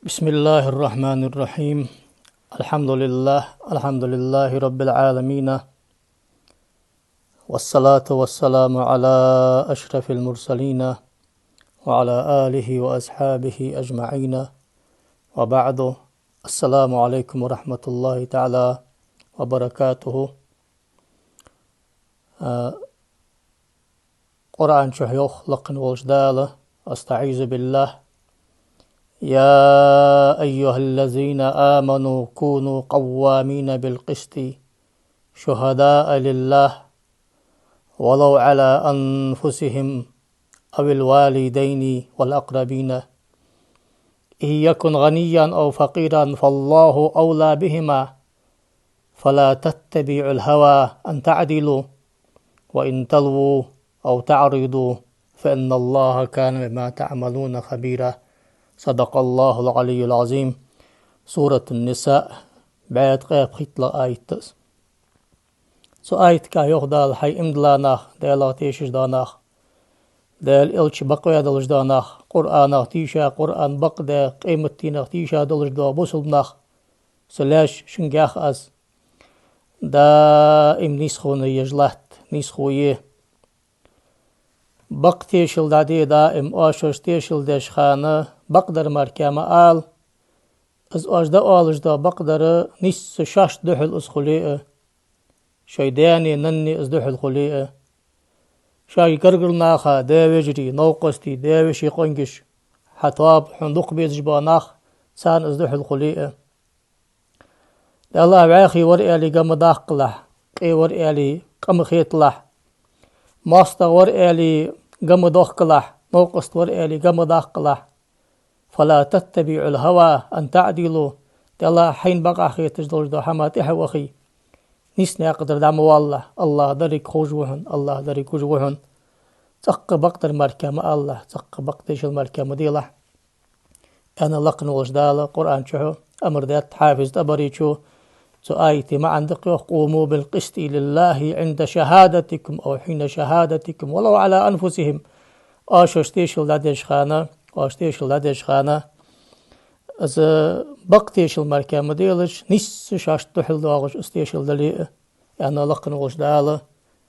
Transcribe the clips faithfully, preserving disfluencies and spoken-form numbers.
بسم الله الرحمن الرحيم. الحمد لله، الحمد لله رب العالمين. والصلاة والسلام على أشرف المرسلين وعلى آله وأصحابه أجمعين. وبعد. السلام عليكم ورحمة الله تعالى وبركاته. А, Къуръан чу йоах лакха волча Дала, أستعيذ بالله: يا أيها الذين آمنوا كونوا قوامين بالقسط شهداء لله ولو على أنفسهم أو الوالدين والأقربين إن يكن غنيا أو فقيرا فالله أولى بهما فلا تتبعوا الهوى أن تعدلوا وإن تلووا أو تعرضوا فإن الله كان بما تعملون خبيرا. صدق الله العلي العظيم. Суратун-Ниса, бӀаь ткъаь пхийтталагӀа аят да из. Цу аятагахь йоах Дала: хӀай иман дилла нах, Далах тешаш дола нах, Даьла Элча бакъвеш долаш дола нах, Къуръанах тийша, Къуръан бакъдеш, къематдийнах тийша долаш дола бусалба нах, со лаьш шунгахь аз, даим нийсхо еш латт, нийсхо е. Бакъ тешал дӀаде даим, оаш шоаш тешал деш хана, бакъдар мара ма ала. Из оаш дӀаоалаш дола бакъдар нийсса шоашта духьал из хуле а, шоай даьна, нанна из духьал хуле а, шоай гаргара наха, даь-вежарий, новкъостий, даь-веший къонгаш, хьа тоаба, хьона дукха безаш бола нах, царна из духьал хуле а. Далла вӀаьхий вар аьле гама даккхалахь, къе вар аьле къа ма хеталахь, моастагӀа вар аьле гама дохкалахь, новкъост вар аьле гама даккхалахь. فلا تتبعوا الهوى أن تعدلوا. Далла хьайна бакъахьа хеташ долаш дола хӀама тӀехьа вахе, нийса наькъа тӀара дӀа ма валалахь. АллахӀ деррига ховш ва хьона, АллахӀ деррига гуш ва хьона. ЦӀаккха бакъдар мара ма алалахь, цӀаккха бакъ тешал мара ма делахь, аьнна, лакха волча Дала Къуръан чу амар даьд. Хьафиз ТӀабарийс цу аята маӀан даккха йоах: قوموا بالقسط لله عند شهادتكم أو حين شهادتكم ولو على أنفسهم. Оаш шоаш тешал дӀадеш хана, оаш тешал дӀадеш хана, из бакъ тешал мара ма делаш, нийсса шоашта духьал доагӀаш из тешал дале а, аьнна, лакха волча Дала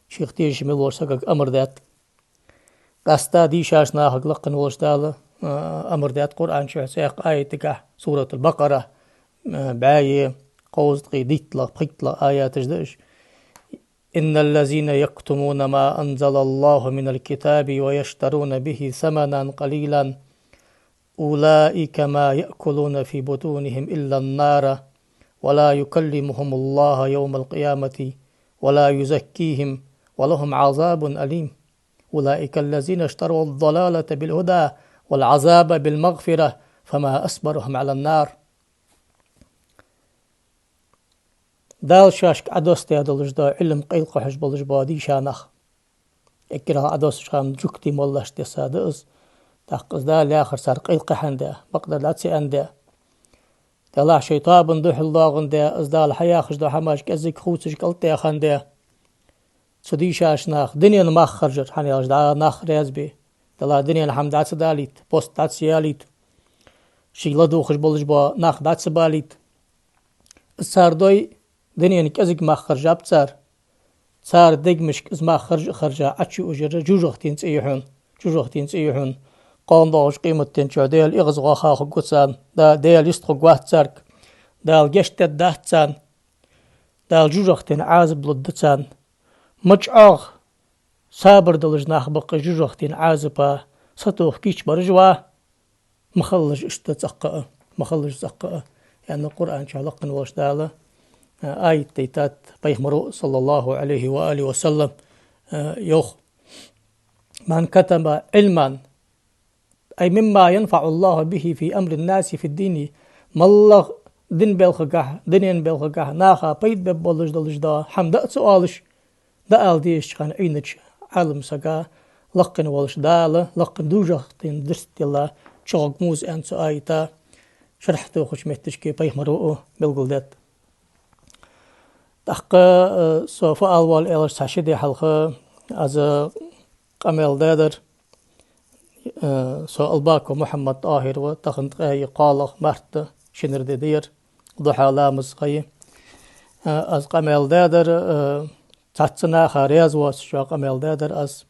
шийх тешаш мел волча сагага амар даьд. Къаьстта дийшача нахага лакха волча Дала, а, амар даьд Къуръан чу цхьаькха аятагахь, Суратул-Бакъара, а, бӀаьи кховзткъеи дийтталагӀа, пхийтталагӀа аяташ да уж. إن الذين يكتمون ما أنزل الله من الكتاب ويشترون به ثمنا قليلا أولئك ما يأكلون في بطونهم إلا النار ولا يكلمهم الله يوم القيامة ولا يزكيهم ولهم عذاب أليم. أولئك الذين اشتروا الضلالة بالهدى والعذاب بالمغفرة فما أصبرهم على النار. Дала шоашка Ӏодоссадаь долаш дола Ӏилма къайлакхухьаш болаш бола дийша нах. Эггара Ӏодоссаш хана жугтий моллашта десса да из. ТӀаккха из Дала яхар цар къайлакхийна да, бакъдар дац аьнна да. Далла шоай тоабан духьал доагӀа да, из Дала хьаяхаш дола хӀамаш кӀезига хувцаш кӀалтӀадаьха да. Цу дийшача наха дунен мах харжар, хӀана аьлча дӀа нах раьза бе, Далла дунен хӀама дӀа ца далийта, пост дӀа ца ялийта, ший ладувгӀаш болаш бола нах дӀа ца балийта. Из цар дой дунен кӀезига мах харжаб цар. Цар дегашка из мах харжа а харжа, Ӏочуужар жожагӀатен цӀи я хьона, жожагӀатен цӀи я хьона. Кхоана доагӀача къематдийнахьа Даьла эгӀазгӀа хургва царна, да-, Даьла йистхургвац царга, Дала гешт дергдац царна, Дала жожагӀатен Ӏазап лургда царна. Ма чӀоагӀа сабар долаш нах ба-кх жожагӀатен Ӏазапах сатоха кийчбараш а ва, ма хилалаш иштта цӀаккха а, ма хилалаш цӀаккха а, аьнна, Къуръан чу лакха волча Дала, а, аят дайтад пайхамаро, صلى الله عليه وآله وسلم, а, йоах: من كتم علما أي مما ينفع الله به في أمر الناس في الدين. МоллагӀа дина балхагахь, дунен балхагахь наха пайда бергболаш долаш дола хӀама дӀа ца оалаш, дӀаала дезача хана Ӏийнача Ӏалам сага лакха волча Дала лакха дожагӀатен дирст дилла чӀоагӀа муза аьнна цу аята шархь тохача моттиге пайхамаро белгалдаьд. ТӀаккха, э, со фу ала воалл аьлча, цхьа ши ди хьалха аз къамаьл даьдар, Э, со Албаков Мухьаммад-ТӀахӀир ва, тахан ткъаь кхоалагӀа март да, шинара ди да ер, духьа ламаз ха я. Э, аз къамаьл даьдар, э, цхьацца наха раьза воацаш къамаьл даьдар аз,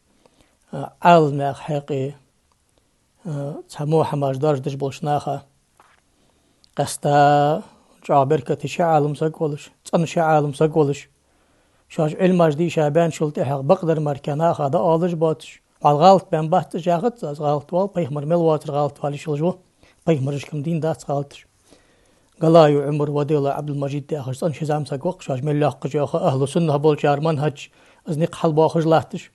э, Ӏаламнаьха хьакъехьа, э, цхьа во хӀамаш доаржадеш болча наха. Къаьстта чӀоагӀа беркате ши Ӏалам саг волаш, цӀена ши Ӏалам саг волаш, шоаш Ӏилмаш дийша баьнначул тӀехьагӀа бакъдар мара наха дӀаоалаш боацаш, вӀалла гӀалат баьнна бац из яхац аз, гӀалат вале, пайхамар мел воацар гӀалат вала йиш йолаш ва, пайхамарашка-м дийна дац гӀалаташ. Галаев Ӏумар, Ваделов Ӏабдул-Мажид яхаш цӀена ши зӀамига саг ва-кх, шоаш мел йоаккхаш йола ахӀлу сунна болчар манхӀаж, из никъ хьалбоахаш латташ.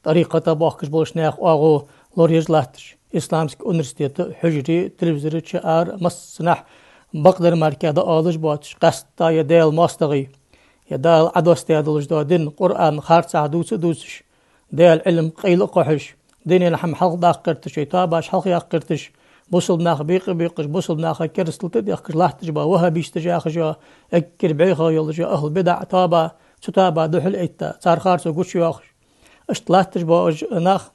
ТӀарикъата бохкаш болча наьха оагӀув лораеш латташ, исламски университета, хьужаре, телевизора чу, ара, массанахьа бакъдар мара дӀаоалаш боацаш, къаьстта е Даьла моастагӀий, е Дала Ӏодоссадаь долаш дола дин, Къуръан харцахьа дувца а дувцаш, Даьла Ӏилма къайла а кхухьаш, дина хӀама хьалхадаккха гӀерташ, шоай тоабаш хьалхаяккха гӀерташ, бусалба нах бекъа а бекъаш, бусалба наха керастал тӀа а дехкаш латташ бола ваххабисташ яхаш йола, эггара бӀеха йолаш йола ахӀлу бидӀа тоаба, цу тоаба духьал а этта, цар харцо гучайоахаш. Иштта латташ бола уж нах,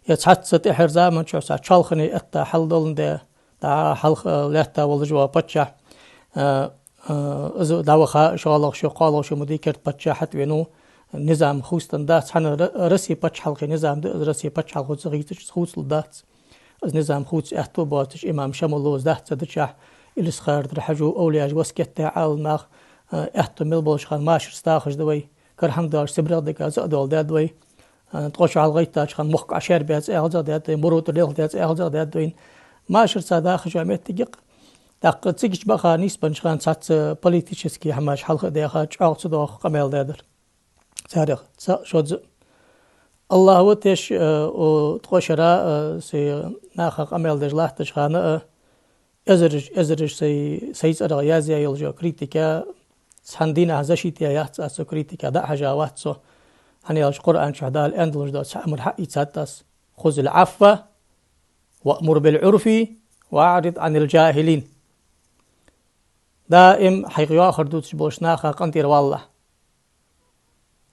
е цхьацца тӀехьарча заман чухь цхьа чоалхане этта хьалдоландаь, дӀа хьалха лаьтта волаш вола паччахь, э, э, из дӀаваха шоллагӀа шу, кхоалагӀа шу ма дий керда паччахь хьатӀавенав, низам хувцаденна дац, хӀана Р-, Россе паччахьалкхе низам да, из Россе паччахьалкхо ца хийцача, из хувцалуш дац. Из низам хувца аьттув боацаш, имам Шамало из дац ца дичахь, Илисха-Юртара Хьажо, овлияша васкет даь Ӏаламнах, э, аьттув мел болча хана машарца дахаш да вай, кара хӀама доацаш СибрегӀа дика зӀа а доаладаьд вай. Э, ткъо шу хьалгӀайттача хана мохк Ӏошаьрбаь цӀи аьлза а даьд вайна, Мурута лелхадаь цӀи аьлза а даьд вайна. Машарца дахаш йола моттиг я-кх. ТӀаккха цигача баха нийсбеннача хана цхьацца политически хӀамаш хьалха а даьха, чӀоагӀа ца догӀа къамаьл даьдар. Царех цаӀ шозза. АллахӀ ва теш, э, о, ткъо шера, э, се наха къамаьл деш латтача хана, э, эзараш, эзараш сай, сай цӀерагӀа язъяь йолаш йола критика, цхьан дийнахьа защита яь яц аз цу критика, дӀа а хьежа вац со. ХӀана аьлча Къуръан чухь Дала аьнна долаш дола цхьа амар хьаийцад аз: «خذ العفو وأمر بالعرف وأعرض عن الجاهلين». Даим хьайх йоахар дувцаш болча наха къинтӀера валалахь.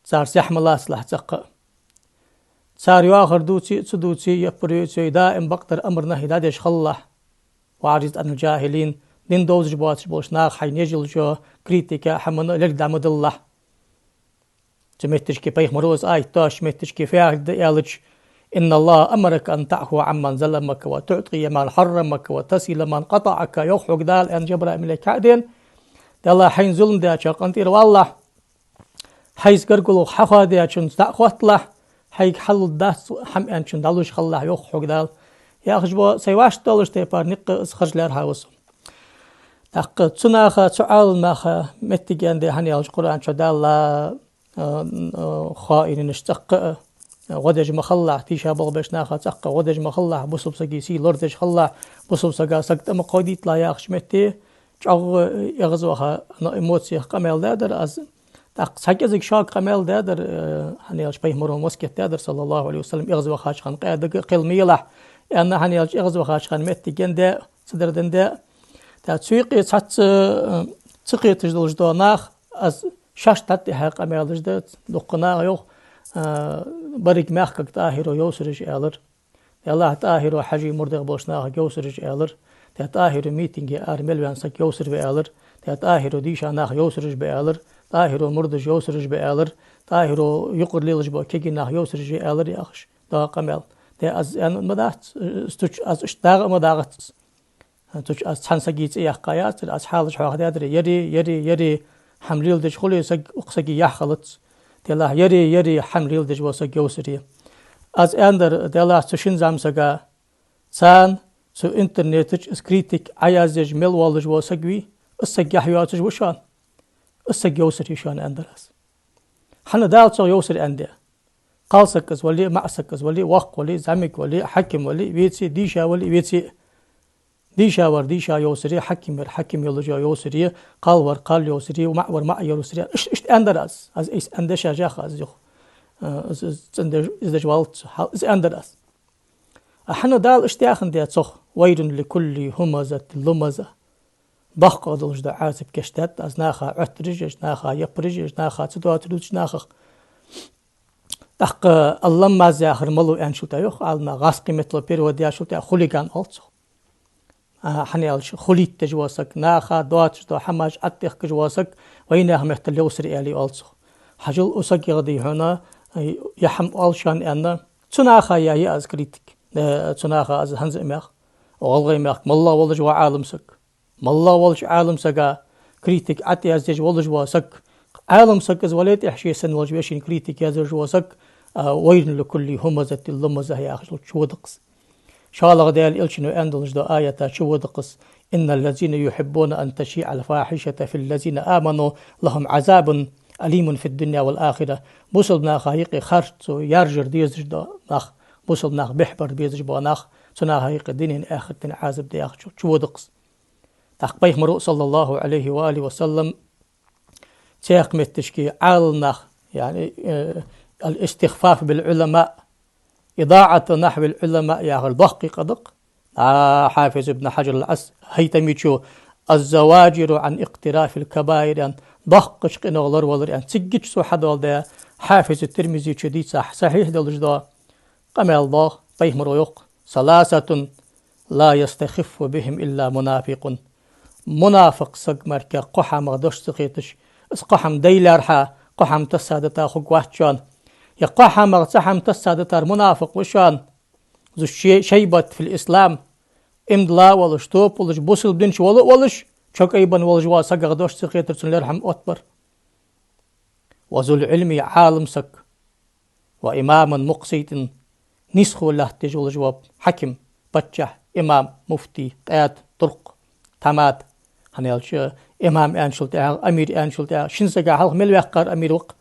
Цар сехь ма лацалахь цӀаккха а. Цар йоахар дувце а, ца дувце а, яппар йоаций а, даим бакъдар, амар-нахьи дӀадеш хилалахь. «وأعرض عن الجاهلين», дин довзаш боацаш болча наха хьайна еш йолча критика, хӀаман лерг дӀа ма диллалахь. Цу метташка пайхамара из аят доаца метташка фу яхилга да аьлча: «إن الله أمرك أن تعفو عمن ظلمك وتعطي من حرمك وتصل من قطعك», йоах хьога Дала, аьнна, Жабраил малейк хьа а даьнна. Далла, хьайна зулам даьчоа къинтӀера валалахь, хьайца гаргало хьахоадаьчунца дӀа а хотталахь, хьайга хьаллургдац хӀама аьнначунна дӀалуш хилалахь, йоах хьога Дала. Яхаш бола сай вӀаштӀехьадоаллача тайпара никъ из харжа лаьрхӀа ва со. ТӀаккха цу наха, цу Ӏаламнаха моттиг аьнна да, хӀана аьлча Къуръан чу Дала, э, э, хаининашта цӀаккха а, э, гӀо деш ма хилалахь, тийша болх беча наха цӀаккха а гӀо деш ма хилалахь, бусалба сага сий лорадеш хилалахь, бусалба сага саг тӀа ма кховдийталахь яхача метте, чӀоагӀа эгӀазваха, но эмоциях къамаьл даьдар аз. ТӀаккха цхьа кӀезига шога къамаьл даьдар, э, хӀана аьлча пайхамара васкет даьдар, صلى الله عليه وسلم, эгӀазвахача хана къаьдага а кхел ма елахь, аьнна, хӀана аьлча эгӀазвахача хана моттиг даь, цу дар даь. ТӀаккха цу юкъе цхьацца, э, ца кхеташ долаш дола нах, аз шоашта тӀехьа къамаьлаш да, дуккха наха йоах, э, берригаш мехкага ТӀахӀиро йовсараш аьлар. Делахь ТӀахӀиро Хьажий мурдех болча нахага йовсараш аьлар. Тхьа ТӀахӀиро митинге ара мел ваьнна саг йовсар ва аьлар. Тхьа ТӀахӀиро дийша нах йовсараш ба аьлар. ТӀахӀиро мурдаш йовсараш ба аьлар. ТӀахӀиро юкъара лелаш бола кегий нах йовсараш я аьлар яхаш доагӀа къамаьл. Тхьа аз аьнна ма дац, цу чу аз иштта дагӀа а ма дагӀац. Цу чу аз цхьан сага цӀи яьккха яцар, аз хьалаш хьоахадаьдар: яри, яри, яри, хӀама леладеш хуле саг, укх сага яхь хилац. Делахь яри, яри, хӀама леладеш вола саг йовсар я. Аз аьннадар, делахь цу шин зӀамсага, царна цу интернета чу из критика Ӏояздеш мел волаш вола саг вий, из саг яхь йоацаш ва шоана. Из саг йовсар я шоана, аьннадар аз. ХӀана Дала цох йовсар аьннадаь? Кхалсаг из вале а, маӀасаг из вале а, воккха вале а, зӀамига вале а, хьаким вале а, веце а, дийша вале а, веце а. Дийша вар дийша йовсар я, хьаким вар хьаким йолаш йовсар я, кхал вар кхал йовсар я, маӀа вар маӀа йовсар я. Иш-, иштта аьннадар аз. Аз из аьнна дешаш яха аз юха. Э, из, из цӀендеш, из деш валлац, хьал-, из аьннадар аз. А хӀана Дала иштта яхандаь цох: «ويل لكل همزة لمزة». Боккха долаш да Ӏазап кийчдаьд аз наха Ӏоттараш еш, наха яппараш еш, наха ца доацар дувцаш нахах. ТӀаккха алламмаз яхар малув аьнначул тӀехьа йоах Ӏаламнаха, гӀазкхий меттала перевод даьчул тӀехьа хулиган оал цох. А, хӀана аьлча, хулийташ вола саг, наха доацаш дола хӀамаш ӀотӀадехкаш вола саг, вайнаьха меттала левсар аьле оал цох. Хьажал, укх сагага, дий хьона, ер хӀама оал шоана аьнна, цу наха яьй аз критика. Э, цу наха аз хӀанз а мех. ГӀалгӀай мехка моллагӀа волаш вола Ӏалам саг. МоллагӀа волча Ӏалам сага критика ӀотӀаязъеш волаш вола саг. Ӏалам саг из вале а, тӀехьа ше санна волча вешийна критика язъеш вола саг, а, «ويل لكل همزة لمزة» яхаш долча чу вода-кх из. ШоллагӀа Даьла Элчано аьнна долаш дола аята чу вода-кх из: «إن الذين يحبون أن تشيع الفاحشة في الذين آمنوا لهم عذاب أليم في الدنيا والآخرة». Бусалба наха юкъе харцо яржар дезаш дола нах, бусалба нах бехбар безаш бола нах, цу наха юкъе дунен, ахарта Ӏазап да яхача чу вода-кх из. ТӀаккха Пайхамаро, صلى الله عليه وآله وسلم, цхьаькха метташка Ӏалам нах, яъни, э, «الاستخفاف بالعلماء، إضاعة نحو العلماء» яхар доккхий къа да-кх. А, Хьафиз ибн Хьаджар ал-Ӏас-, ХӀайтамичо: «الزواجر عن اقتراف الكبائر» аьнна, доккхача къинойх лоравалар аьнна, цигга чу цо хьадоаладаь, Хьафиз ат-Тирмизичо дийца сахьихь долаш дола къамаьл да-кх. Пайхамаро йоах: «ثلاثة لا يستخف بهم إلا منافق». Мунафикъ саг мара кхы хӀамах дош ца хеташ, из кхы хӀама дай лаьрхӀа, кхы хӀама тасса дита хургвац шоана. Ер кхы хӀамах цхьа хӀама тасса дитар мунафикъ ва шоана. ذو شيبة في الإسلام, иман дилла волаш, тоба болаш, бусалба дина чу вала а волаш, чо кӀайбенна волаш вола, сагах дош ца хетар, цун лерхӀам оттабар. «وذو العلم», Ӏалам саг, «وإمام مقسط», нийсхо латташ волаш вола хьаким, паччахь, имам, муфтий, къаьда, туркъ, тхьамада. ХӀана аьлча, имам аьнначул тӀехьагӀа, амир аьнначул тӀехьагӀа, шин сага хьалха мел ваьккхар амир ва-кх.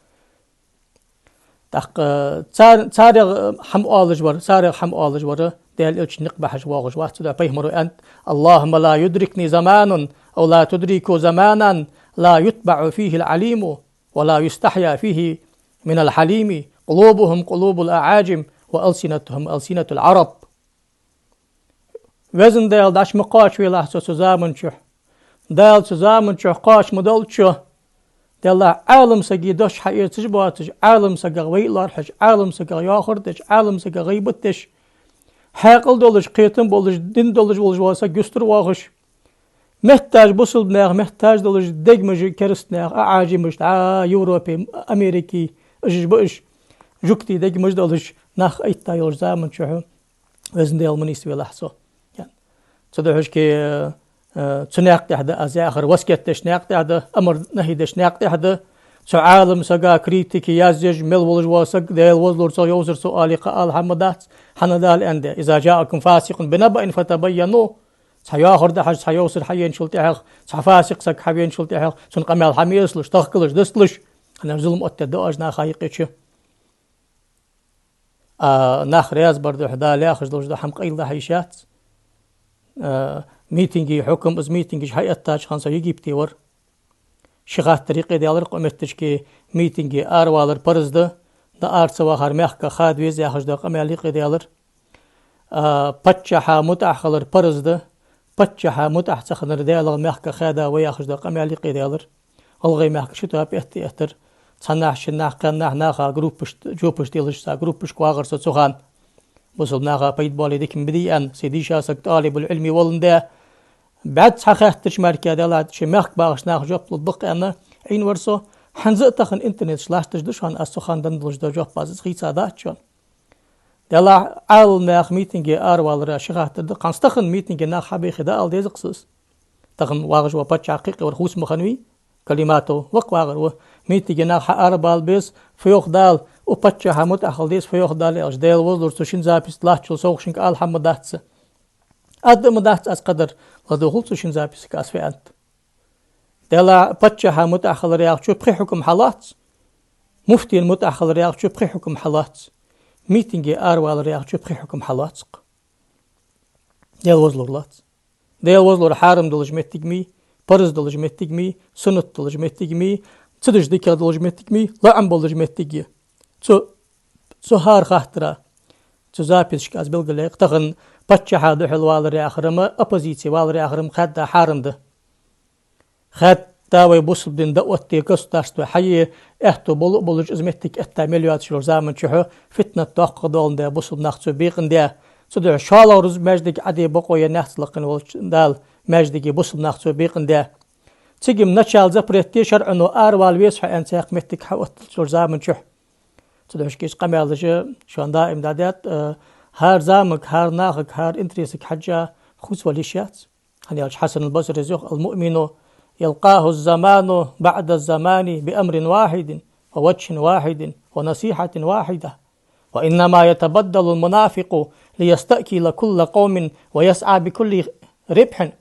ТӀаккха цар-, царех хӀама оалаш вар, царех хӀама оалаш вар Даьла Элчан никъ бахьаш воагӀаш вац. Цудухьа Пайхамаро аьннад: «اللهم لا يدركني زمان، أو لا تدركوا زمانا، لا يتبع فيه العليم ولا يستحيا فيه من الحليم، قلوبهم قلوب الأعاجم وألسنتهم ألسنة العرب». Везан Даьла, дӀачу ма кхоачавелахь со цу заман чухь. Дала цу заман чухь кхоачаш ма долда шо. Деллахь, Ӏалам сага дош хьаэцаш боацаш, Ӏалам сагах вай а лоархӀаш, Ӏалам сагах йоахар деш, Ӏалам сага гӀийбат деш, хьаькъал долаш, кхетам болаш, дин долаш волаш вола саг юстара воагӀаш, метташ, бусалба наьха метташ долаш, дегаш кераста наьха, аӀаджимаш, а, Европе, Америке, уж уж ба уж, жугтий дегаш долаш, нах айтта йолча заман чухь, Везан Даьла, ма нийсвелахь со. Цудухьа-кх, э, цу наькъа тӀа да аз яхар, васкет деча наькъа тӀа да, амар-нахьи деча наькъа тӀа да. Цу Ӏалам сага критика язъеш мел волаш вола саг, Даьла возалур цох, йовзар цо, али кхы ала хӀама дац, хӀана аьлча Дала аьннад: «إذا جاءكم فاسق بنبإ فتبينوا». Цхьа йоахар дахьаш, цхьа йовсар хьаеначул тӀехьагӀа, цхьа фасикъ саг хьавеначул тӀехьагӀа, цун къамаьл хьамеслуш, тахкалаш, дусталаш, хӀана аьлча зулам оттаде деза аз наха юкъе чу. А нах раьза бар духьа Дала яхаш долаш дола хӀама къайладахьа йиш яц. А, митинге хьукам, из митингаш хьаэттача хана со Египте вар. Ши хаттар юкъедаьлар-кх укх метташка: митинге аравалар парз да, ара ца вахар мехках хада веза яхаш дола къамаьл юкъедаьлар. А, паччахьа мутӀахьа хилар парз да, паччахьа мутӀахьа ца хилар Даьлах, мехках хада ва яхаш дола къамаьл юкъедаьлар. ГӀалгӀай мехка ши тоаба этта эттар. Цхьаннахьа, шиннахьа, кхаьннахьа наха группашта, жопаш телаш, цхьа группашка вагӀар со цу хана. Бусалба наха пайда боале дика ма дий аьнна, се дийша саг, тӀалибул-Ӏилми воландаь, бӀаьзза хаттараш мара кхы дале, ший мехка багӀача наха жоп лургда-кх аьнна, Ӏийна вар со. ХӀанз а тахан интернеташ латташ да шоана аз цу хана денна долаш дола жоп, аз из хийцадац шоана. Деллахь, Ӏалам наьха митинге аравалара ши хаттар да. ХӀанз тахан митинге нах хьабехе дӀаала деза-кх из. Тахан вагӀаш вола паччахь кхы а кхы вар хӀанз ма хиннавий, Калиматов ва-кх вагӀар ва. Митинге нах хьаарабала беза, фу йоах Дала, укх паччахьа мутӀахьа хила деза, фу йоах Дала, аьлча, Даьла возалур, цу шин запись латтачул совгӀа шинга ала хӀама дац. Аргда а ма дац аз кхыдар, ладувгӀал цу шин записага аз фу аьннад. Деллахь, паччахьа мутӀахьа хилар яхачо пхи хьукам хьалоац, муфтийна мутӀахьа хилар яхачо пхи хьукам хьалоац, митинге аравалар яхачо пхи хьукам хьалоац-кх. Даьла возалур лоац. Даьла возалур хьарам долаш моттиг ма йий, парз долаш моттиг ма йий, суннат долаш моттиг ма йий, ца деш дикагӀа долаш моттиг ма йий, лоӀам болаш моттиг я. Цу, цу хӀара хаттара, цу записашка аз белгалъяьй-кх, тахан паччахьа духьал валар яхар-м, оппозице валар яхар-м хаьдда хьарам да. Хаьдда Да вай бусалба дин да отте, государство хьае, аьттув бола а болаш, из моттиг этта мел йоацаш йолча заман чухь фитнат доккха доландаь, бусалба нах цо бекъандаь. Цудухьа шоллагӀа рузба маьждиг Ӏаде бокъо я наьхаца лакхе волча Дала маьждиге, бусалба нах цо бекъандаь. Цига-м начал запрет де, шарӀо аравала веза хьо аьнна цхьаккха моттиг хьаотталуш йолча заман чухь. Цудухьа шкиш къамаьлаш шоана даим дӀадаьд, э, хӀара заманга, хӀара нахага, хӀара интересага хьежжа хувцавала йиш яц. ХӀана аьлча Хьасан аль-Басрис йоах: «المؤمن يلقاه الزمان بعد الزمان بأمر واحد ووجه واحد ونصيحة واحدة، وإنما يتبدل المنافق ليستأكل كل قوم ويسعى بكل ربح».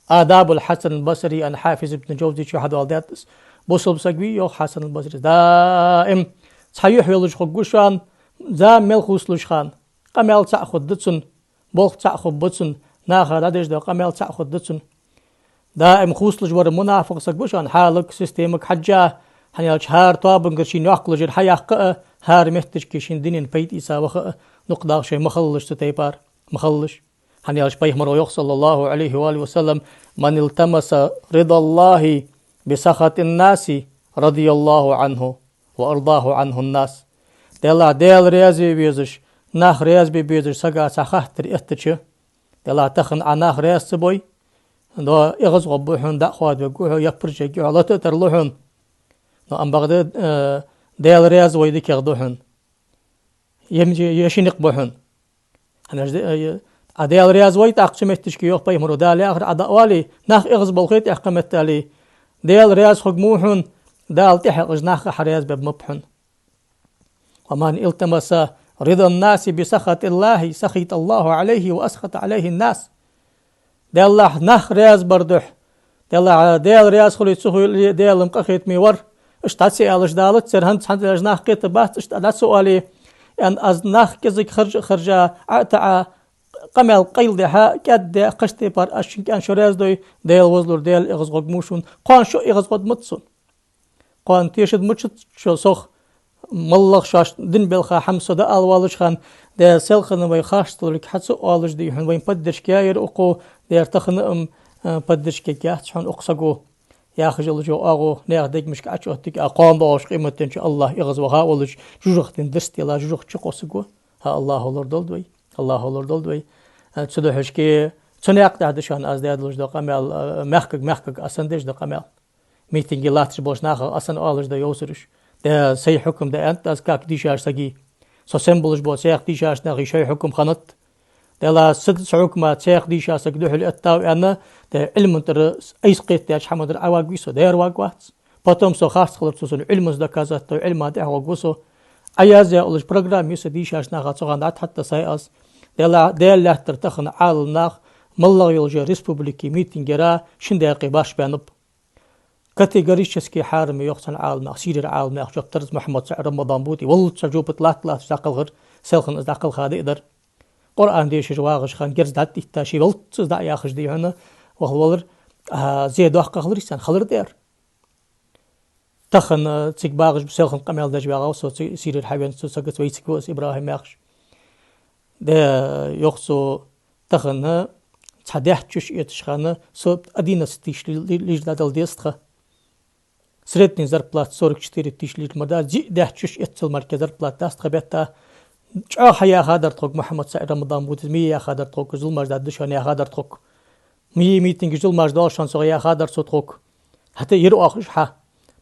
«Адабуль-Хьасан аль-Басри» аьнна Хьафиз ибн Джавзи чу хьадоаладаьд из. Бусалба саг вий, йоах Хьасан аль-Басрис, даим цхьа юхь йолаш хургва шоана, зама мел хувцалуш хана. Къамаьл цаӀ хургда цун, болх цаӀ хургба цун, наха дӀадеш дола къамаьл цаӀ хургда цун. Даим хувцалуш вар мунафикъ саг ва шоана, хьалага, системага хьежжа, хӀана аьлча хӀара тоабангара шийна йоккхалуш яр хьаяккха а, хӀара моттигашка шийна дунен пайда ийца ваха а, нукхадагӀа шоай ма хилалаш цу тайпара, ма хилалаш. ХӀана аьлча пайхамаро йоах, صلى الله عليه وآله وسلم: «من التمس رضا الله بسخط الناس رضي الله عنه وأرضاه عنه الناس». Делахь Даьла раьза ве везаш, нах раьза бе безаш сага цхьа хаттар эттача, делахь тахан Ӏа нах раьза ца бой, до эгӀазгӀоргба хьона, дӀахоадавергва хьо, яппараш ергья хьо, лата а тарлу хьона. Но ам бакъда, э, Даьла раьза вой дикагӀа да хьона. Е, е ши никъ ба хьона. ХӀана аьлча, э, Ӏа Даьла раьза вой, тӀаккха цу моттигашка йоах пайхамаро, Дала яхар Ӏа дӀаоале, нах эгӀазболхе тӀехьа кхы меттел, Даьла раьза хургва хьона, Дала тӀехьа эгӀаш нах а хьараьза бергбац хьона. «ومن التمس رضا الناس بسخط الله سخط الله عليه وأسخط عليه الناس». Делахь нах раьза бар духьа, делахь Даьла раьза хуле ца хуьле, Даьла-м къахетаме вар, иштта дӀа ца аьлча, Дала цар хӀанз цхьан дезаш нах кхетаргбац, иштта дӀа ца оале, аьнна, аз нах кӀезига харжа а харжа, Ӏа а таӀа, къамаьл къайладаь, кӀаьддаь, кхыча тайпара аз шун кӀаьнк шо раьза дой, Даьла возалур, Даьла эгӀазгӀоргва шоана, кхоана шо эгӀазгӀоргмац сона. Кхоана тешаргмац шо сох, моллагӀа шоашта дина балха хӀама со дӀаала воаллача хана, де селхан вай харц долга хьа ца оалаш дий хьона, вайна поддержка яьяр укхо, дера тахан а-м, э, поддержка ергьяц хьона укх саго. Яхаш йолча оагӀув наьха дегашка Ӏочуоттаргья, кхоана доагӀаш къематдийнахьа АллахӀ эгӀазваха волча жожагӀатен дарс тела жожагӀате кхоссаргва. ХӀа, АллахӀо лорадолда вай, АллахӀо лорадолда вай. Э, цудухьа шки цу наькъа тӀа да шоана аз даь долаш дола къамаьл, э, мехкага, мехкага а санна деш дола къамаьл. Митинге латташ болча нахах а санна оалаш да йовсараш. Де сай хьукам да аьннад аз, как дийшача сага. Со сенна болаш бола цхьаькха дийшача наха шоай хьукам хиннад. Делахь са, са хьукма цхьаькха дийша саг духьал эттав аьнна, де Ӏилман тӀара айса кхетадаьча хӀаман тӀара Ӏоваргвий со, дера варгвац. Потом со харц хилар цо сона Ӏилманца доказать дой, Ӏилман тӀехьа варгва со. Ӏа язъяь йолаш программа я са дийшача наха цу хана дӀатӀахьатта сай аз. Делахь Даьла лаьттара тахан Ӏалам нах, моллагӀа йолча республике митинг яра шин даькъе башха баьннаб. Категорически хьарам я йоах цхьан Ӏалам наха, Сирера Ӏалам наха, жоп дар из Мухьаммад СаӀид Рамадан Бути, валлалца жоп латта-латташ дӀакхалхар, селхан из дӀакхалха диъ дар. Къуръан дешаш вагӀаш хана герз дӀатӀадитта, ше валлалца из дӀа а яхаш дий хьона, вахал валар, а, зе доккха хилар из царна, хилар дера. Тахан, а, цига багӀаш ба, селхан къамаьл деш вагӀа ва со, цу Сирера хьавена цу сагаца вайцига ва из ИбрахӀим яхаш. Де, йоах цо, тахан цхьа даьчча чу эцаш хана со одиннадцать тысяч ли-, ли-, лир дӀадала деза тха. Средний зарплата сорок четыре тысячи лир ма дац, диъ даьчча чу эццал мара зарплата дац тха бетта. ЧӀоагӀа хьаяха дар тхога Мухьаммад СаӀид Рамадан Бути, ма е яха дар тхога, зуламаш дӀадда шоана яха дар тхога. Ма е митингаш, зуламаш доал шоана сога яха дар цо тхога. ХӀаьта ер оаха уж хьа,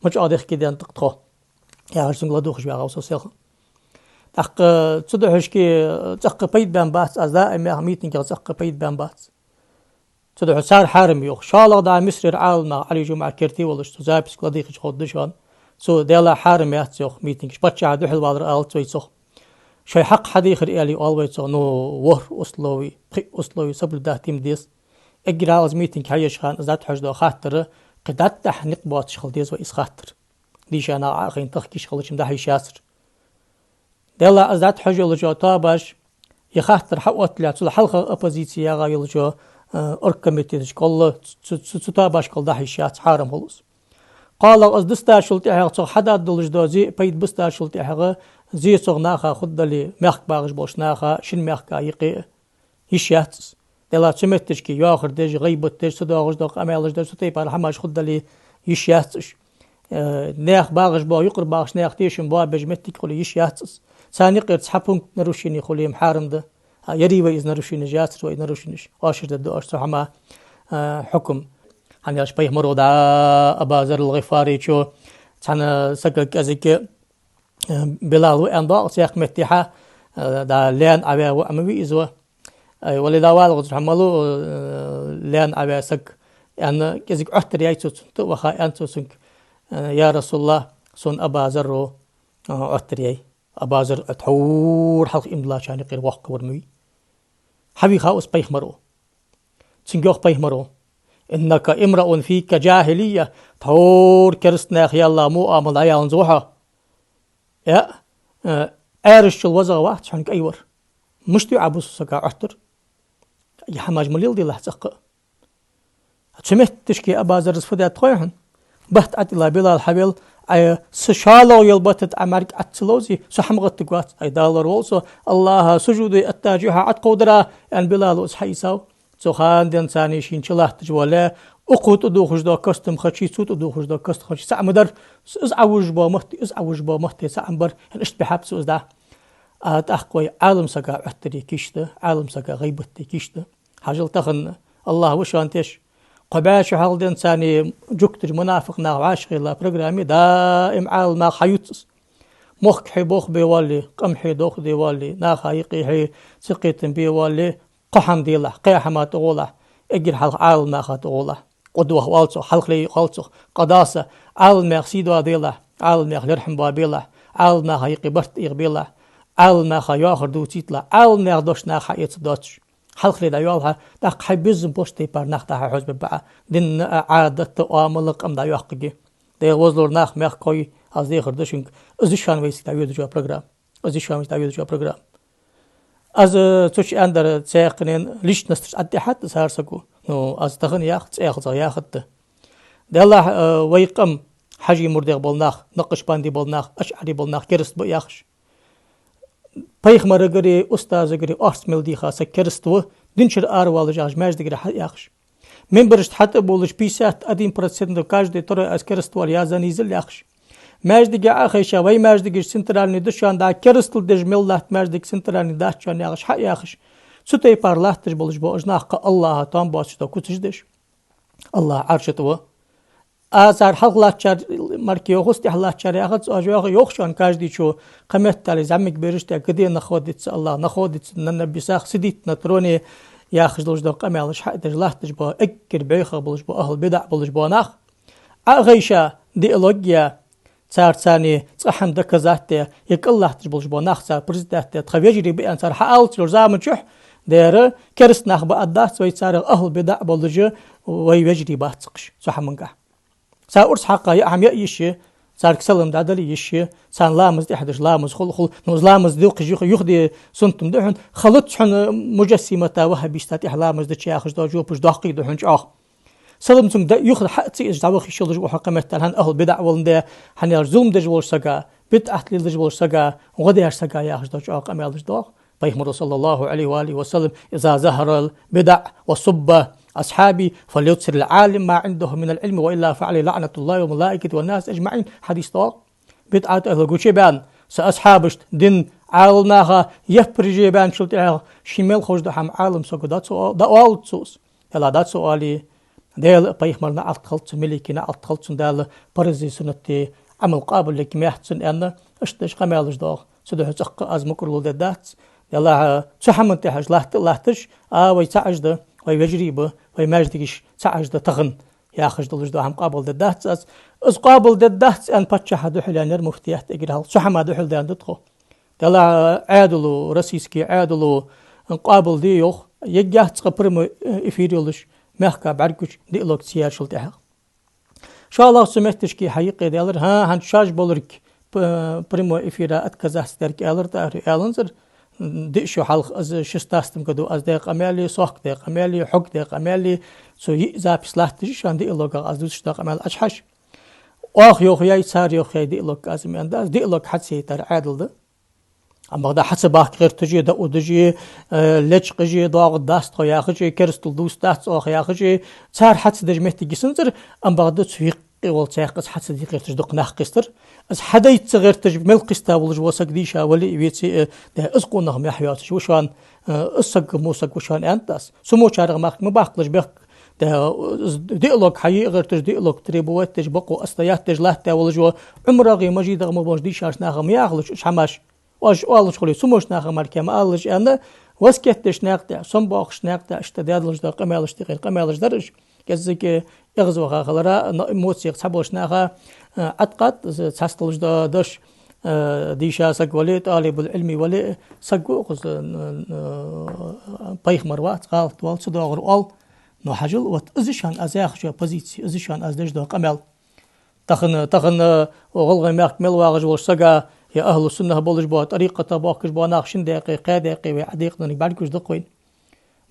ма чӀоагӀа дехке денна тха. Яхаш цунга ладувгӀаш вагӀа ва со селхан. ТӀаккха цудухьа шки цӀаккха пайда баьнна бац аз, даим яха митингех цӀаккха пайда баьнна бац. Цудухьа цар хьарам я йоах. ШоллагӀа дӀа Мисрера Ӏалам нах, Ӏали Жумаъ керте волаш, цу записка ладийгӀача ховргда шоана. Цо, делахь хӀарам яц йоах митингаш. Паччахьа духьал валар алац вай цох. Шоай хьакъ хьадехар аьле оал вай цох, но ворхӀ услови, пхиъ услови соблюдать де ма деза. Эггара хьалха из митинг хьаеш хана из дӀатӀахьожаш дола хаттар, кхы дӀатӀехьа никъ боацаш хила деза вай из хаттар. Дийша нах Ӏохайна тахка йиш хилча-м дӀахьийша яцар. Делахь из дӀатӀахьожаш йолча тоабаш, е хаттар хьаотталехь, цул хьалха оппозици яга йолча, э, оргкомитеташка гӀолла, цу, цу, цу тоабашка гӀолла дӀахьийша яц, хьарам хул из. КхоалагӀа, из дустачул тӀехьагӀа, цох хьадоалаш дола зе пайда бустачул тӀехьагӀа, зе цох наха хургдале, мехка багӀаш болча наха, шин мехка юкъе йиш яц из. Делахь цу метташка йоахар деш, гӀийбат деш, ца доагӀаш дола къамаьлаш деш, цу тайпара хӀамаш хургдале, йиш яц уж. Э, наьха багӀаш бола, юкъара багӀаш наьха тешам боабеш моттиг хуле йиш яц из. Царна юкъера цхьа пункт нарушени хуле-м хьарам да. А, яр вай из нарушенеш, яцар вай из нарушенеш. Оаш дергда оаш цу хӀаман, а, хьукам. ХӀана аьлча пайхамара, да, Аба Зарр ал-ГӀифарийчо цхьан сагага кӀезига, а, Билал ва аьнна доагӀа цхьан меттехьа, а, да, лаьна Ӏаваь ва, амма вий из ва. Ай, вале, да, вала гӀуз хӀама лу, а, лаьна Ӏаваь саг, аьнна, кӀезига Ӏоттар яьй цо цунна, тӀа а ваха, аьнна цо цунга, а: «Я Расулаллахь, сона Аба Зарро, а, Ӏоттар яьй». Аба Зарр тхьовра хьалха иман диллачарна юкъера воккхагӀвар ма вий. Хьавийха из пайхамаро. Цунга йоах пайхамаро: «إنك امرؤ فيك جاهلية, тхьовра кераста наьха яьлла муӀамал дӀаяьланза ва хьо. Э, э, Ӏаьржачул вазагӀа вац хьона кӀайвар. Мишта вий Ӏа бусалба сага Ӏоттар? Из хӀамаш ма леладелахь цӀаккха». Цу метташка Аба Зарра фу даьд хой хьона? Батт ӀотӀайилла, Билал, хьавел, Ӏа са шоллагӀа йола батт тӀа Ӏа мӀарг Ӏо ца ловзе, со хӀама гӀаттаргвац. Ай, Далла вола со, АллахӀа сужуде эттача юхьа Ӏоткховдара, аьнна, Билало из хьаийцав. Цу хана денз царна шийна чулатташ вола, укхо тӀадувхаш дола костам хачи, цо тӀадувхаш дола костам хачи цхьа ма дар. Из Ӏовужаш бола мотт, из Ӏовужаш бола мотт цхьа ма бар. Аьнна, иштта бихьаб цо из дӀа. А тӀаккха вай Ӏалам сага Ӏоттаре кийчда, Ӏалам сага гӀийбат де кийчда. Хьажал тахан, АллахӀ ва шоана теш, кхо бӀаь шу хьалха денз царна жугташа, мунафикъ наха вӀашагӀъелла программе даим Ӏалам наха хьаювц из. Мохк хье бохабе воалле, къам хье дохаде воалле, наха юкъе хье цакхетам бе воалле, кхо хӀама делахь, кхаь хӀаман тӀагӀолахь, эггара хьалха Ӏалам наха тӀагӀолахь. Къудвах оал цох, хьалхале оал цох, къа да са, Ӏалам наьха сий доаделахь, Ӏалам наьха лерхӀам боабелахь, Ӏалам наха юкъе барт эгӀабелахь, Ӏалам наха йоахар дувцийталахь, Ӏалам наьха дош наха хьаэца доацаш. Хьалхале дӀайоал хьа, тӀаккха хьай безам болча тайпара нах дӀа-хьа хьожабергба Ӏа. Дин а, Ӏадат а, оамал а, къам дӀайоаккхаргья. Даьла возалора, нах, мехкахой, аз дехар да шуга. Из я шоана вайцига дӀайодаш йола программа. Из я шоана вайцига дӀайодаш йола программа. Аз, э, цу чу аьннадар цхьаькханена личносташ тӀехьатта цар саго. Ну, аз тахан ях, цӀаьхаза яхад. Делахь, э, вай къам хьажий мурдех бола нах, накъшбандий бола нах, ашӀарий бола нах кераста ба яхаш. Пайхамарагара, устазагара орц мел дийха саг кераста ва, дин чура аравоалаш яхаш, маьждигара хьаяхаш. Минбарашта хьатӀабувлаш, пятьдесят один процент, каждый второй аз кераста воал, я занизил яхаш. Маьждиге Ӏохайша, вай маьждигаш центральный да шоана, дӀа керастал деш мел латт маьждиг центральный дац шоана яхаш, хьаяхаш. Цу тайпара латташ болаш бола уж нах кхы АллахӀа тоам боацаш дола куцаш деш. АллахӀ Ӏарша тӀа ва. А цар хьалха латтачар мара йоахац, тӀехьа латтачар яхац, оаш йоах, йоах шоана каждыйчо, кхы меттел из зӀамига бераш тӀа, где находится Аллах, находится на небесах, сидит на троне, яхаш долаш дола къамаьлаш хьа а деш латташ бола, эггара бӀехагӀа болаш бола, ахӀлу бидаӀ болаш бола нах. Ӏохайша, диалог е, цар царна цкъа хӀама доказать де, е кӀал латташ болаш бола нах цар признать де, тха вежарий ба аьнна цар хьааллача заман чухь, дера, кераста нах ба аргдац вай царех, ахӀлу бидаӀ болаш вай вежарий бац цига цу хӀамангахь. Цар урс хьакха яа хӀама яа йиш я, царга салам дӀадала йиш я, царна ламаз тӀехьа деш ламаз хул, хул, ну, из ламаз дукхаш юха, юха де суннат ма да хьона, хилац хьона муджассимата, ваххабиста тӀехьа ламаз дича яхаш дола жопаш доккхий да хьона чӀоагӀа. Салам цунга да, юха хьа а ца эцаш дӀаваха йиш йолаш ва хьо кхы меттел, хӀана, ахӀлу бидаӀ воландаь, хӀана аьлча зулам деш волча сага, бидӀат леладеш волча сага, гӀо деш сага яхаш дола чӀоагӀа къамаьлаш доагӀа. Пайхамаро, صلى الله عليه وآله وسلم: «إذا ظهرت البدع وسب أصحابي فليكثر العالم ما عنده من العلم وإلا فعليه لعنة الله وملائكته والناس أجمعين». Хьадис доагӀа. БидӀат ахӀлу гучабаьнна, са асхьабашта, дина Ӏаламнаха яппараш е баьнначул тӀехьагӀа ший мел ховш дола хӀама Ӏалам саго дӀа ца о-, дӀаоалац цо из. Далла дӀа ца оале, Даьла а, пайхамара а наӀалт хилда цунна, малайкий наӀалт хилда цунна, Дала парзи суннати Ӏамал къоабалъергья моттиг цунна, аьнна, иштта деш къамаьлаш доагӀа. Цудухьа цӀаккха аз мукӀарло дергдац. Далла, цу хӀаман тӀехьа латта а латташ, а, вай цхьа Ӏаж да, вай вежарий ба, вай маьждигаш цхьа Ӏаж да тахан яхаш долаш дола хӀама къоабалдергдац аз. Из къоабалдергдац аьнна паччахьа духьал яьннаяр муфтият эггара хьалха. Цу хӀаман духьал даьнна да тхо. Далла, Ӏаьдало, российски Ӏаьдало къоабалде йоах, ергьяц цкъа прямой эфир йолаш, мехка бӀаргагуча диалог ца яьрчул тӀехьагӀа. ШоллагӀа цу метташка хьаюкъедаьлар, хӀа, хӀанз шоаш болга п-, прямой эфира отказаться дергда аьлар, тӀаккха аьланзар, диъ шу хьалха, аз шестнадцатом году аз даь къамаьл е, сохка даь къамаьл е, хьога даь къамаьл е, цу йиъ запись латташ я шоана диалогах аз дувцаш дола къамаьл Ӏочухьош. Оаха йоахаяьй, цар йоахаяьй диалог, аз ма аьннадий аз, диалог хьа ца яйтар Ӏаьдал да. Амма бакъда хьа ца бахка гӀерташ е, дӀаудаш е, э, лечкъаш е, доагӀаргдац тхо яхаш е, керастал дувцаргдац оаха яхаш е, цар хьа ца деш моттиг йисанзар, амма бакъда цу юкъе Къе волча цхьаккха из хьа ца де гӀерташ дукха нах кхестар. Из хьадайта ца гӀерташ мел кхеста волаш вола саг дийша вале а, веце а, да, из къонах мехь йоацаш ва шоана, э, из саг мо саг ва шоана аьннад аз. Цу мочарех мара ма баккхалаш бехк, да, из диалог хьае а гӀерташ, диалог требовать деш, бокъо отстоять деш латта волаш ва, ӀумарагӀи МажидагӀи ма болаш дийшача наха ма яхалаш уж хӀамаш. Оаш оалаш хуле, цу моча наха мара ма алалаш аьнна, васкет деш наькъа тӀа, сомабоахаш наькъа тӀа, иштта даь долаш дола къамаьлаш тӀехьара къамаьлаш дар уж. КӀеззига эгӀазваха хилара, но эмоцех цхьаболча наха, э, Ӏаткъат, цхьацца долаш дола дош, э, дийша саг вале, тӀалибул-Ӏилми вале, саг ва укхаза, э, э, пайхамар вац, гӀалат вац, цу доагӀар оал. Но хьажал, вот из шоана аз яхача позици, из шоана аз деш дола къамаьл. Тахан, тахан, э, гӀалгӀай мехка мел вагӀаш волча сага, е ахӀлу-суннах болаш бола, тӀарикъата бохкаш бола нах шин даькъе, кхаь даькъе вай Ӏадекъаденнар бӀаргагуш да-кх вайна.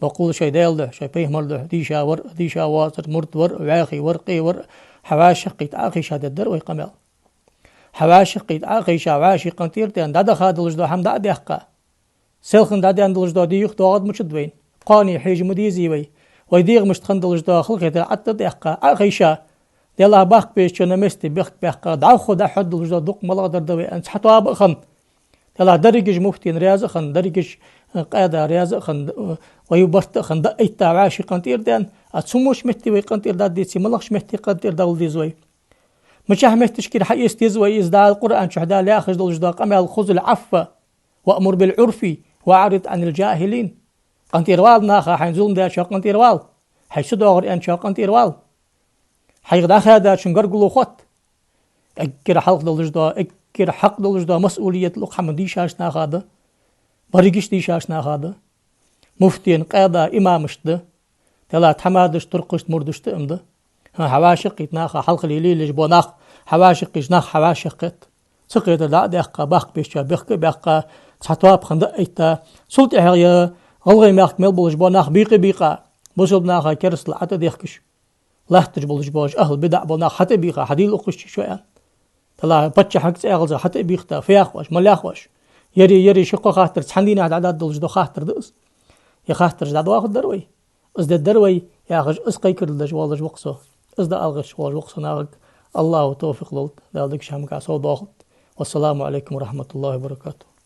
Боккъала шоай Даьла духьа, шоай пайхамара духьа дийша вар, дийша воацар, мурд вар, вӀаьхий вар, къе вар, хьа вӀашагӀкхийтта Ӏо а хайша дергдар вай къамаьл. Хьа вӀашагӀкхийтта Ӏо а хайша, вӀаший къинтӀера даьнна, дӀадаха долаш дола хӀама дӀа а даьккха, селхан дӀадаьнна долаш дола дийха доагӀа мичад вайна? Кхоане хьежа ма дезий вай? Вай дегӀамашта хинна долаш дола халахетар Ӏотта а даьккха, Ӏо а хайша, Даьллахь, баккха безачо на месте бехк баьккха, дӀахо дӀахьоргдолаш дола дукха малагӀдар да вай аьнна цхьа тоаба а хинна. Даьллахь, дерригаш муфтена раьза а хинна, дерригаш, э, къаьда раьза а хинна, э, вай барт а хинна, дӀа а этта вӀаший къинтӀера даьнна, а цу моча метте вай къинтӀера дӀадеце, малагӀча метте къинтӀера дӀавала деза вай? Мичахьа метташкара хьаэца деза вай из Дала Къуръан чу, Дала яхаш долаш дола къамаьл: «خذ العفو وأمر بالعرف وأعرض عن الجاهلين». КъинтӀера вала наха, хьайна зулам даьчоа къинтӀера вала, хьайга цу доагӀар аьнначоа къинтӀера вала, хьайх дӀахаьдачун гаргало хотта. Эггара хьалха долаш дола, эггара хьакъ долаш дола масъулият укх хӀаман дийшача наха да, берригаш дийшача наха да, муфтена, къаьда, имамашта да. Даьллахь, тхьамадашта, туркхашта, мурдашта а ма да. ХӀа, хьа вӀашагӀкхийтта наха хьалхале лелаеш бола нах, хьа вӀашагӀкхийттача наха хьа вӀашагӀкхетта. Ца кхетар дӀа а даьккха, баккха безачоа бехк а баьккха, цхьа тоаба хинна дӀа а этта, цул тӀехьагӀа гӀалгӀай мехка мел болаш бола нах бийкъа а бийкъа, бусалба наха керастал Ӏо тӀадехкаш латташ болаш бола ахӀлу бидаӀ бола нах хьатӀабийха, хьадийла укхаза чу шо аьнна. Даьллахь, паччахьага цӀи эгӀаза хьатӀабийхад, фу йоах оаш, мала йоах оаш? Ери, ери, ши-кхо хаттар цхьан дийнахьа дӀадаргдолаш дола хаттар да из. Е хаттараш дӀадоахаргдар вай? Из дергдар вай, яхаш, из кхайкарал деш воаллаш ва-кх со. Из дӀаала гӀерташ воаллаш ва-кх со нахага. АллахӀа товфикъ лолда, Дала дикача хӀамага совдоахалда. والسلام عليكم ورحمة الله وبركاته.